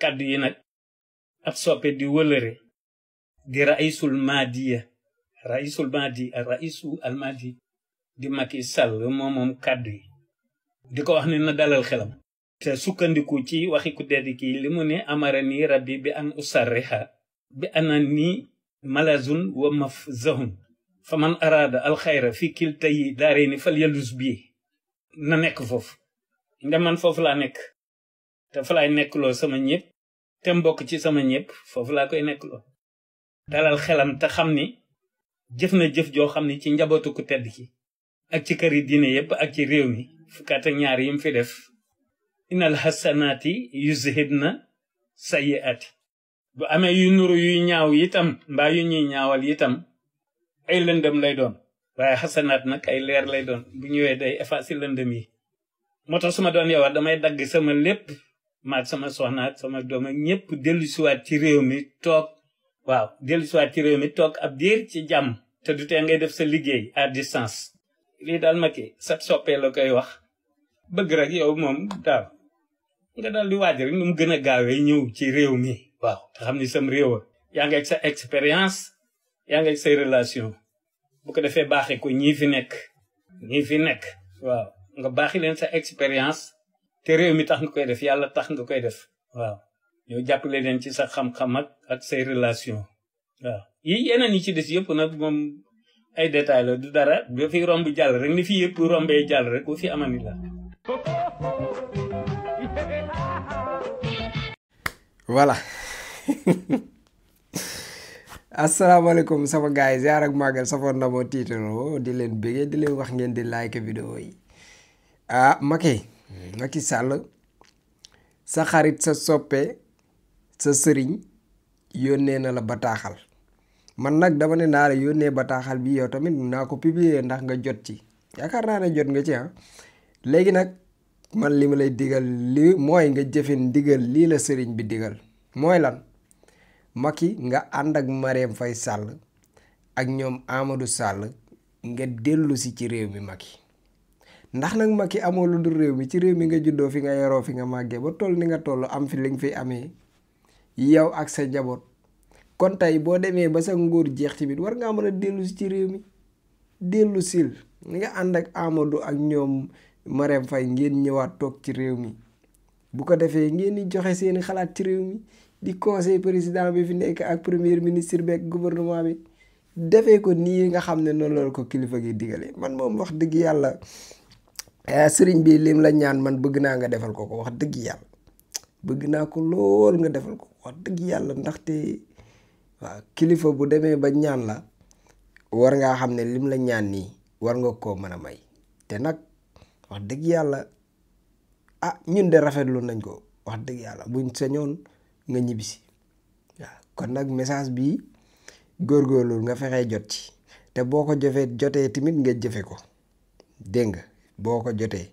kàddu yi nag ab soppe di wëlëre di raisul mahdi di Macky Sall moom kàddu yi di ko wax ne na dalal xelam te sukkandiku ci waxi ku tedd ki li mu ne amarani rabbi bi an usarriha bi anani malazun wa mafzahun fa man arada alxayra fi kiltayi daareeni fal yalus bii na nekk foofu nde man foofu laa nekk te fa laay nekkloo sama ñëpp te mbokk ci sama ñëpp foofu laa koy nekkloo dalal xelam te xam ni jëf na jëf joo xam ni ci njabootu ku tedd ki ak ci këri diine yépp ak ci réew mi fukkaat ak ñaar yi mu fi def inal hasanaati yuzhibna sayyiati bu amee yu nuru yuy ñaaw itam mbaa yu ñuy ñaawal itam ay lëndëm lay doon waaye xasanaat nag ay leer lay doon bu ñëwee day effacer lëndëm yi moo tax su ma doon yow damay dagg sama lépp maag sama soxna ak sama doom ak ñëpp dellusiwaat ci réew mi toog dellusiwaat ci réew mi toog ab diir ci jàmm te du tee ngay def sa liggéey à distance lii daal Macky sa soppee la koy wax bëgg rek yow moom daaw nga daal di waaj rek nu mu gën a gaawee ñëw ci réew mi waaw te xam ni sam réew yaa ngi ak sa expérience yaa ngi ak say relation bu ko defee baaxee ko ñii fi nekk waaw nga baaxi leen sa expérience te réew mi tax nga koy def yàlla tax nga koy def waaw ñoo jàppale leen ci sa xam-xam ak say relation waaw yi yeneen yi ci des yëpp nag moom ay détails la du dara ba fi romb jàll rek ni fi yëpp rombee jàll rek bu fi amani la voilà asalaamaaleykum sama gars yi ziar ak màggal safoon na moo tiitaroo di leen bëggee di leen wax ngeen di like vidéo yi Macky Sall sa xarit sa soppe sa sëriñ yónnee na la bataaxal man nag dama ne naa la yónnee bataaxal bi yow tamit naa ko publier ndax nga jot ci yaakaar naa ne jot nga ci léegi nag man li ma lay digal li mooy nga jëfe ndigal lii la sëriñ bi digal mooy lan Macky nga ànd ak Marème Faye Sall ak ñoom Amadou Sall nga dellu si ci réew mi Macky ndax nag Macky amoo lu dul réew mi ci réew mi nga juddoo fi nga yoroo fi nga màggee ba toll ni nga toll am fi li nga fi amee yow ak sa njaboot kon tey boo demee ba sa nguur jeex tamit war ngaa mën a dellu si ci réew mi dellu sil nga ànd ak Amadou ak ñoom Marème Faye ngeen ñëwaat toog ci réew mi bu ko defee ngeen di joxe seeni xalaat ci réew mi di conseil président bi fi nekk ak premier ministre bi ak gouvernement bi defee ko nii nga xam ne noonu la ko kilifa gi digale man moom wax dëgg yàlla sëriñ bi lim la ñaan man bëgg naa nga defal ko wax dëgg yàlla bëgg naa ko lool nga defal ko wax dëgg yàlla ndaxte waaw kilifa bu demee ba ñaan la war ngaa xam ne lim la ñaan nii war nga koo mën a may te nag wax dëgg yàlla ñun de rafetlu nañ ko wax dëgg yàlla buñ sañoon nga ñibbisi waaw kon nag message bi góorgóorlu nga fexee jot ci te boo ko jotee tamit nga jëfe ko dégg nga boo ko jotee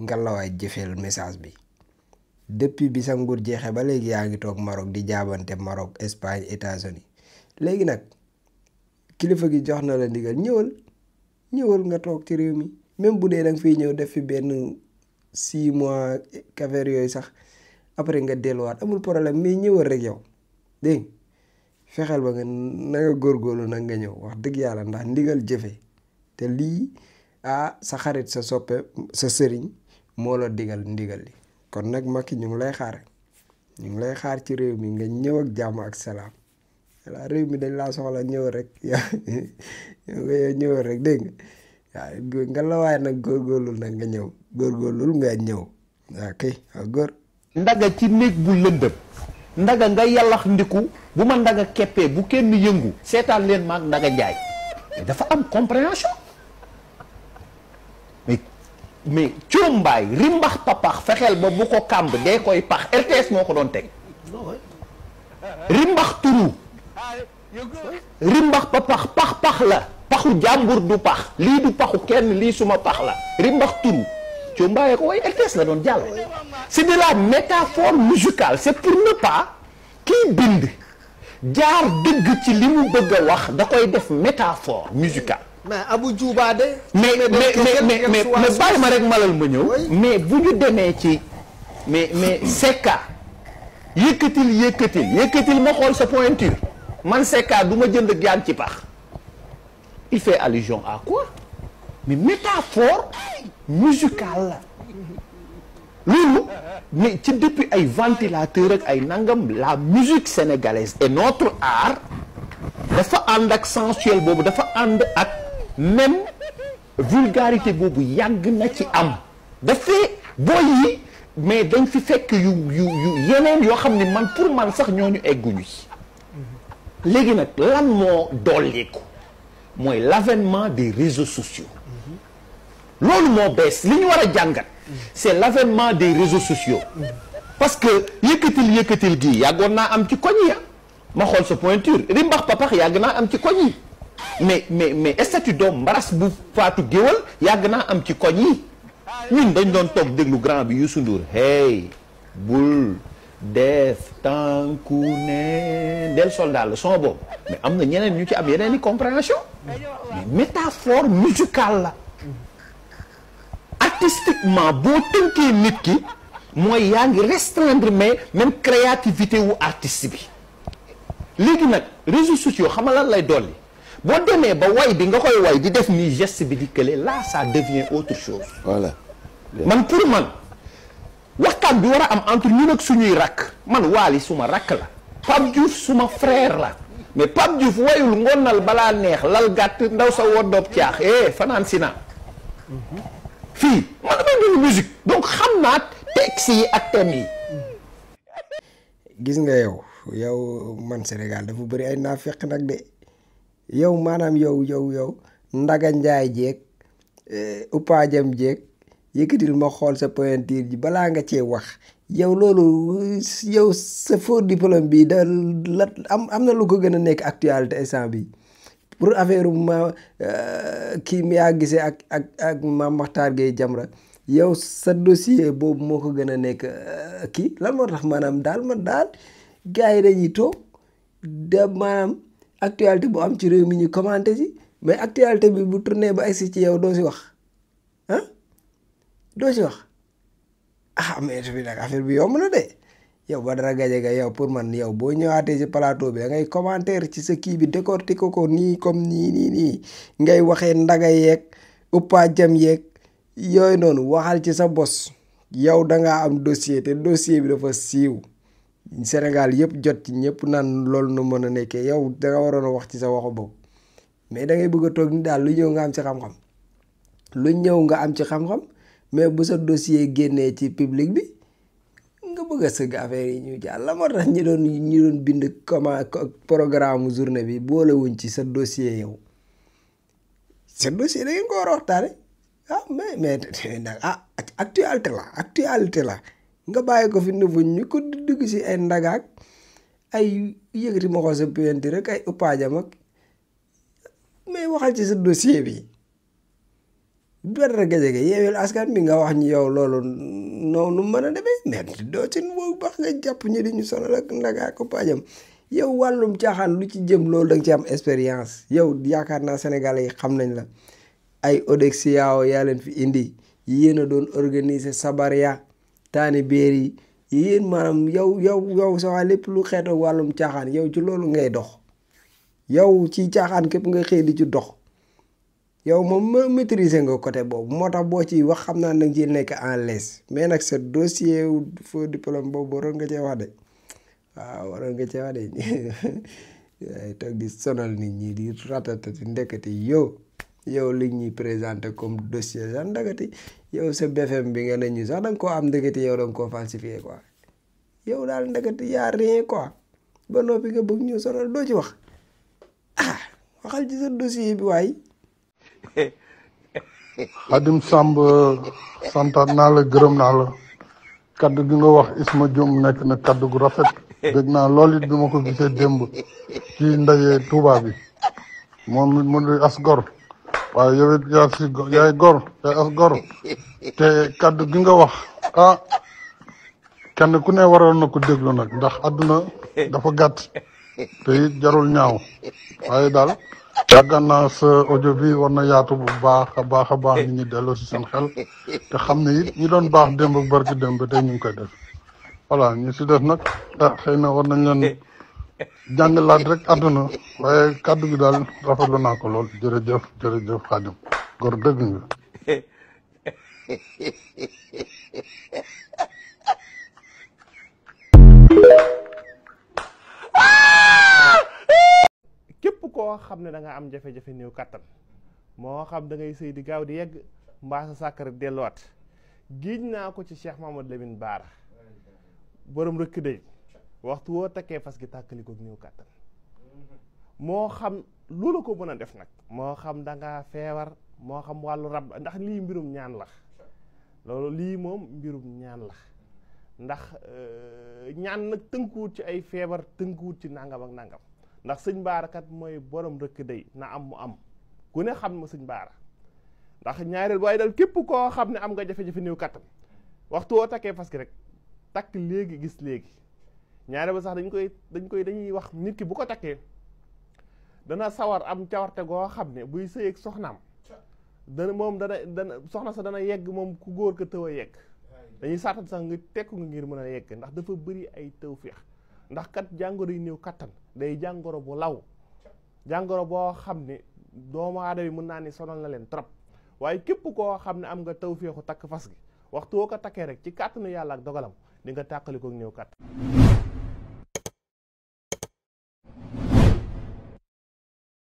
nga lawaay jëfeel message bi depuis bi sa nguur jeexee ba léegi yaa ngi toog Maroc di jaabante Maroc Espagne États-Unis léegi nag kilifa gi jox na la ndigal ñëwal nga toog ci réew mi même bu dee danga fiy ñëw def fi benn 6 mois affaire yooyu sax après nga delluwaat amul problème mais ñëwal rek yow dégg fexeel ba nga na nga góorgóorlu nag nga ñëw wax dëgg yàlla ndax ndigal jëfe te lii sa xarit sa soppe sa sëriñ moo la digal ndigal li kon nag Macky ñu ngi lay xaar ci réew mi nga ñëw ak jàmm ak salaam voilà réew mi dañ laa soxla ñëw rek ñëw rek dégg nga waaw nga la waaye nag góorgóorlu nag nga ñëw góorgóorlu nga ñëw waaw kay waaw góor ndaga ci néeg bu lëndëm ndaga nga yàllax ndiku bu ma ndaga keppee bu kenn yëngu seetaan leen maag ndaga njaay dafa am compréhension mais coombaay rimbax papax fexeel ba bu ko kàmb dee koy pax RTS moo ko doon teg rimbax turu rimbax papax pax la paxu jàmbur du pax lii du paxu kenn lii suma pax la rimbax turu coombaay ko way RTS la doon jàll c'est de la métaphore musicale c'est pour ne pas kii bind jaar dëgg ci li mu bëgg a wax da koy def métaphore musicale mais Abou Djouba de mais bàyyi ma rek malal ma ñëw mais bu ñu demee ci mais Secka yëkkatil ma xool sa pointure man Secka du ma jënd gaan ci pax. Il fait allusion à quoi? Mais métaphore musicale la loolu mais ci depuis ay ventilateur ak ay nangam la musique sénégalaise et notre art dafa ànd ak sensuel boobu dafa ànd ak même vulgarité boobu yàgg na ci am dafay boy yi mais dañ fi fekk yu yeneen yoo xam ne man pour man sax ñooñu egguñu ci léegi nag lan moo dolliku mooy l'avènement des réseaux sociaux loolu moo bees li ñu war a jàngat c'est l'avènement des réseaux sociaux parce que yëkkatil gii yàggoon naa am ci koñ ya ma xool sa pointure rimbax papax yàgg naa am ci koñ yi mais statut doom mbaras bu faatu géwal yàgg naa am ci koñ yi ñun dañ doon toog déglu grand bi Youssou Ndour hey bul def tànku ne del soldat la son boobu mais am na ñeneen ñu ci am yeneen i compréhension mais métaphore musicale la artistiquement boo tënkee nit ki mooy yaa ngi restreindre mais même créativité wu artiste bi léegi nag réseaux sociaux xam nga lan lay dolli boo demee ba way bi nga koy way di def nii geste bi di kële là ça devient autre chose. Voilà. man pour man waxtaan bi war a am entre ñun ak suñuy rakk man Wally suma rakk la Pape Diouf suma frère la mais Pape Diouf wayul ngonal balaa neex lal gàtt ndaw sa woddoob caax fanaan si naa fii man damay déglu musique donc xam naa texte yi ak thème yi. gis nga yow man Sénégal dafa bëri ay naafeq nag de yow maanaam yow Ndaga Njaay jeeg Upaajam jeeg yëkkatil ma xool sa pointure ji balaa nga cee wax yow loolu yow sa faux diplôme bi da la am na lu ko gën a nekk actualité instant bi pour affaire ma kii mi yaa gisee ak Mame Makhtar Gueye Jamra yow sa dossier boobu moo ko gën a nekk kii lan moo tax maanaam daal gars yi dañuy toog da maanaam actualité bu am ci réew mi ñu commenté si mais actualité bi bu tourné ba agsi ci yow doo si wax doo si wax mais bi nag affaire bi yomb na de yow Badara Gadiaga yow pour man yow boo ñëwaatee si plateau bi da ngay commentaire ci sa kii bi décortiquer ko nii comme nii ngay waxee Ndaga yeeg Uppa Jam yeeg yooyu noonu waxal ci sa bos yow dangaa am dossier te dossier bi dafa siiw Sénégal yëpp jot ci ñëpp naan loolu na mën a nekkee yow danga waroon a wax ci sa waxu bopp mais da ngay bëgg a toog ni daal lu ñëw nga am ci xam-xam mais bu sa dossier génnee ci public bi nga bëgg a sëgg affaire yi ñu jàll la moo tax ñi doon bind comment programme journée bi boolewuñ ci sa dossier yow sa dossier da ngeen ko war a waxtaane mais actualité la nga bàyyi ko fi nëfuñ ñu ko dugg si ay ndagaak ay yëkkati ma ko sa penti rek ay uppaajam ak mais waxal ci sa dossier bi Badara Gadiaga Yewwi Askan Wi nga wax ñu yow loolu noonu mën a demee mais doo ci boo baax nga jàpp ñu di ñu sonal ak ndagaak uppaajam yow wàllum caaxaan lu ci jëm loolu da nga ci am expérience yow yaakaar naa Sénégalais yi xam nañ la ay Odexia yaa leen fi indi yéen a doon organiser sabaria taani béer yi yéen maanaam yow sa waa lépp lu xeetoo wàllum caaxaan yow ci loolu ngay dox yow ci caaxaan képp nga xëy di ci dox yow moom maîtriser nga côté boobu moo tax boo ciy wax xam naa danga ci nekk en l'aise mais nag sa dossier faux diplôme boobu waroon nga cee wax de waaw waroon nga cee wax de ay toog di sonal nit ñi di ratatati ndekkati yow li ñuy présenté comme dossier sax ndagati yow sa BFM bi nga ne ñu sax danga koo am ndeketi yow danga koo falsifié quoi yow daal ndeketi yaa rien quoi ba noppi nga bëgg ñu sonal doo ci wax waxal ci sa dossier bi waay. Xadim Samb santaat naa la gërëm naa la kaddu gi nga wax Isma Diom nekk na kaddu gu rafet dégg naa loolu it bi ma ko gisee démb ci ndaje Touba bi moom it mu di as gor waaye yow it yaay gor yaay as gor te kaddu gi nga wax kenn ku ne waroon na ko déglu nag ndax àdduna dafa gàtt te it jarul ñaaw waaye daal yàgg naa sa audio bi war na yaatu bu baax a baax nit ñi delloo si seen xel te xam ne it ñi doon baax démb ak barki démb ba tey ñu ngi koy def voilà ñu si def nag xëy na war nañ leen jàngalaat rek àdduna waaye kàddu gi daal rafetlu naa ko lool jërëjëf Xaadim góor dëgg nga. képp koo xam ne da nga am jafe-jafe néew kattan moo xam da ngay sëy di gaaw di yegg mbaa sa sàkkar delluwaat giiñ naa ko ci Cheikh Mamadou Lamine Bara borom rëkk day waxtu woo takkee fas gi tàkkali ko néew kattan moo xam loolu ko mën a def nag moo xam da nga feebar moo xam wàllu rab ndax lii mbirum ñaan la loolu lii moom mbirum ñaan la ndax ñaan nag tënkuwut ci ay feebar tënkuwut ci nangam ak nangam ndax sëñ Bara kat mooy borom rëkk day na am mu am ku ne xam ma sëñ Bara ndax ñaareel waaye dal képp koo xam ne am nga jafe-jafe néew kattan waxtu woo takkee fas gi rek takk léegi gis léegi ñaareel ba sax dañuy wax nit ki bu ko takkee dana sawar am cawarte goo xam ne buy sëy ak soxnaam dana soxna sa dana yegg moom ku góor ko tëw a yegg dañuy saatat sax nga tekku nga ngir mën a yegg ndax dafa bëri ay tawféex ndax kat jàngoro yi néew kattan day jàngoro bu law jàngoro boo xam ne doomu aadama yi mën naa ni sonal na leen trop waaye képp koo xam ne am nga tawféexu takk fas gi waxtu woo ko takkee rek ci kàttanu yàlla ak dogalam di nga tàqali ko néew kattan